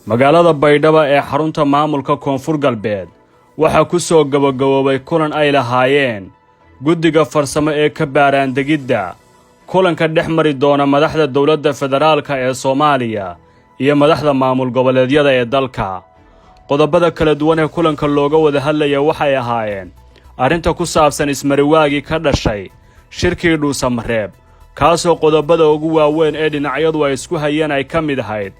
Magaalada Baydhabo ee xarunta maamulka Koonfur Galbeed waxaa ku soo gabagaboobay kulan ay lahaayeen guddiga farsamo ee ka baaraandegidda kulanka dhex mari doona madaxda dowladda federaalka ee Soomaaliya iyo madaxda maamul goboleedyada ee dalka. Qodobada kala duwan ee kulanka looga wada hadlaya waxay ahaayeen arrinta ku saabsan ismariwaagii ka dhashay shirkii Dhuusamareeb, kaasoo qodobada ugu waaweyn ee dhinacyadu ay isku hayeen ay ka mid ahayd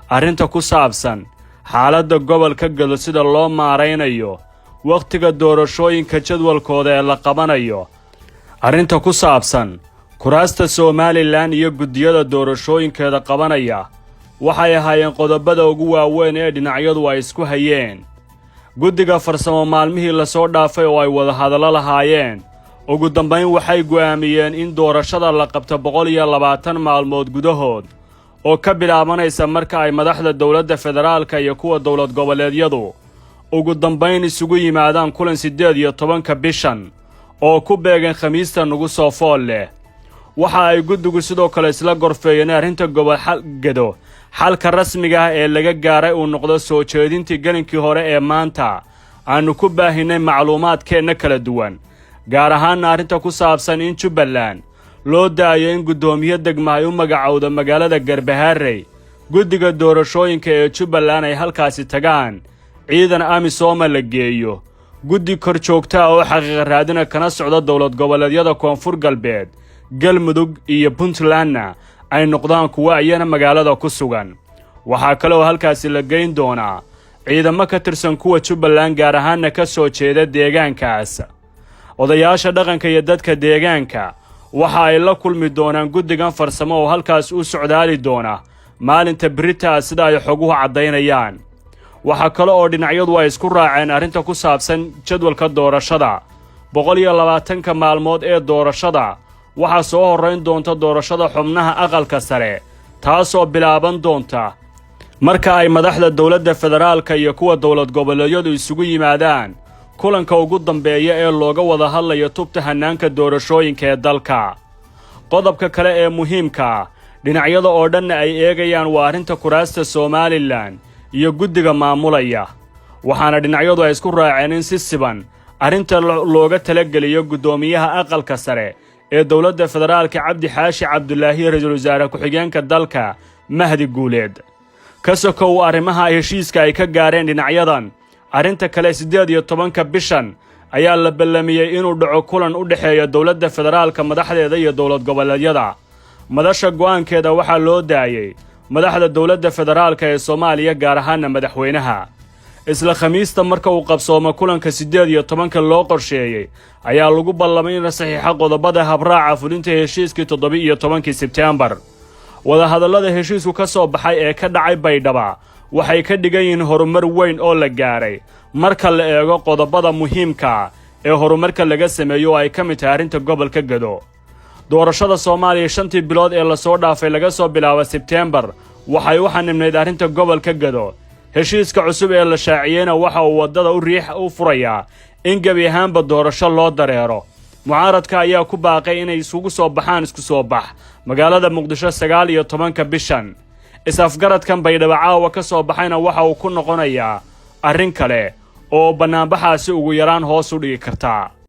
arrinta ku saabsan xaaladda gobolka Gado, sida loo maaraynayo, wakhtiga doorashooyinka jadwalkooda ee la qabanayo, arrinta ku saabsan kuraasta Somaliland iyo guddiyada doorashooyinkeeda qabanaya. Waxay ahaayeen qodobada ugu waaweyn ee dhinacyadu ay isku hayeen. Guddiga farsamo maalmihii lasoo dhaafay oo ay wadahadallo lahaayeen, ugu dambayn waxay go'aamiyeen in doorashada la qabto 120 maalmood gudahood, oo ka bilaabanaysa marka ay madaxda dowladda federaalka iyo kuwa dowlad goboleedyadu ugu dambayn isugu yimaadaan kulan 18-ka bishan oo ku beegan Khamiista nagu soo fool leh. Waxa ay guddigu sidoo kale isla gorfeeyeen arrinta gobol Gedo, xalka rasmiga ah ee laga gaaray uu noqdo soo jeedintii gelinkii hore ee maanta aannu ku baahinnay macluumaadkeenna kala duwan, gaar ahaanna arrinta ku saabsan in Jubbaland loo daayo in guddoomiye degma ay u magacowdo magaalada Garbaharey, guddiga doorashooyinka ee Jubbaland ay halkaasi tagaan, ciidan AMISOM la geeyo, guddi kor joogta ah oo xaqiiqa raadina kana socda dowlad goboleedyada Koonfur Galbeed, Galmudug iyo Puntlandna ay noqdaan kuwo iyana magaalada ku sugan. Waxaa kale oo halkaasi la geyn doonaa ciidamo ka tirsan kuwa Jubbaland, gaar ahaanna ka soo jeeda deegaankaas. Odayaasha dhaqanka iyo dadka deegaanka waxa ay la kulmi doonaan guddigan farsamo oo halkaas u socdaali doona maalinta beritaa, sida ay xoguhu caddaynayaan. Waxaa kale oo dhinacyadu ay isku raaceen arrinta ku saabsan jadwalka doorashada 120-ka maalmood ee doorashada. Waxaa soo horrayn doonta doorashada xubnaha Aqalka Sare, taasoo bilaaban doonta marka ay madaxda dowladda federaalka iyo kuwa dowlad goboleedyadu isugu yimaadaan kulanka ugu dambeeya ee looga wada hadlayo tubta hannaanka doorashooyinka ee dalka. Qodobka kale ee muhiimka ah, dhinacyada oo dhanna ay eegayaan, waa arrinta kuraasta Somaliland iyo guddiga maamulaya. Waxaana dhinacyadu ay isku raaceen in si siban arrinta looga talageliyo guddoomiyaha Aqalka Sare ee dowladda federaalka, Cabdi Xaashi Cabdulaahi, ra-iisul wasaare ku-xigeenka dalka, Mahdi Guuleed. Ka sokow arrimaha heshiiska ay ka gaareen dhinacyadan, arrinta kale, 18-ka bishan ayaa la ballamiyey inuu dhaco kulan u dhexeeya dowladda federaalka madaxdeeda iyo dowlad goboleedyada. Madasha go'aankeeda waxaa loo daayey madaxda dowladda federaalka ee Soomaaliya, gaar ahaana madaxweynaha. Isla Khamiista marka uu qabsoomo kulanka 18-ka loo qorsheeyey ayaa lagu ballamay in la saxiixo qodobada habraaca fulinta heshiiskii 17-kii Sebteembar. Wadahadallada heshiisku ka soo baxay ee ka dhacay Baydhaba waxay ka dhigan yihiin horumar weyn oo la gaaray marka la eego qodobada muhiimka ee horumarka laga sameeyo, oo ay ka mid tahay arrinta gobolka Gado. Doorashada Soomaaliya 5-tii bilood ee lasoo dhaafay, laga soo bilaabo Sebteembar, waxay u xanibnayd arrinta gobolka Gado. Heshiiska cusub ee la shaaciyeyna waxa uu waddada u riix u furayaa in gebi ahaanba doorasho loo dareero. Mucaaradka ayaa ku baaqay inay isugu soo baxaan isku soo bax magaalada Muqdisho 19-ka bishan. Is-afgaradkan Baydhabo caawa ka soo baxayna waxa uu ku noqonayaa arrin kale oo bannaanbaxaasi ugu yaraan hoos u dhigi kartaa.